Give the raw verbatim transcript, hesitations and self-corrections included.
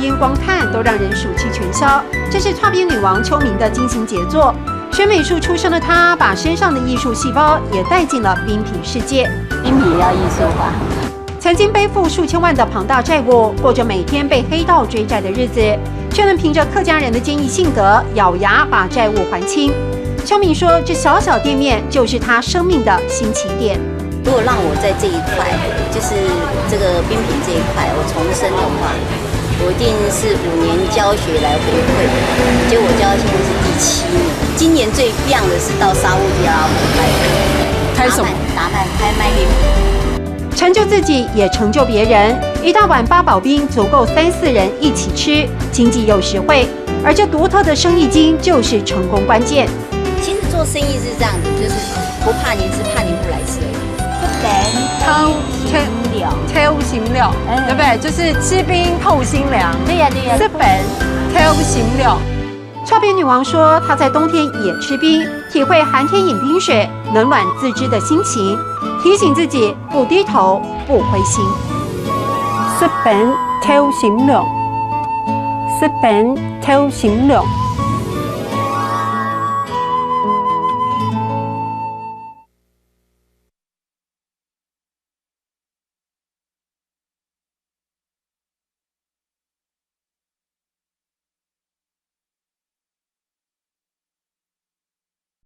边光看都让人暑气全消。这是跨边女王邱明的精心杰作。学美术出身的她，把身上的艺术细胞也带进了冰品世界。冰品要艺术化。曾经背负数千万的庞大债务，过着每天被黑道追债的日子，却能凭着客家人的坚毅性格，咬牙把债务还清。邱明说，这小小店面就是她生命的新起点。如果让我在这一块，就是这个冰品这一块，我重生的话，我一定是五年教学来回馈。结果教到现在是第七年，今年最棒的是到沙烏地阿拉伯开，开什么？达曼开卖店。成就自己，也成就别人。一大碗八宝冰足够三四人一起吃，经济又实惠。而这独特的生意经就是成功关键。其实做生意是这样子，就是不怕您吃，怕您不来吃而已。偷偷心凉，对不对？就是吃冰透心凉。对呀、对呀、日本偷心凉。跨边女王说，她在冬天也吃冰，体会寒天饮冰水，冷暖自知的心情，提醒自己不低头、不灰心。日本偷心凉，日本偷心凉。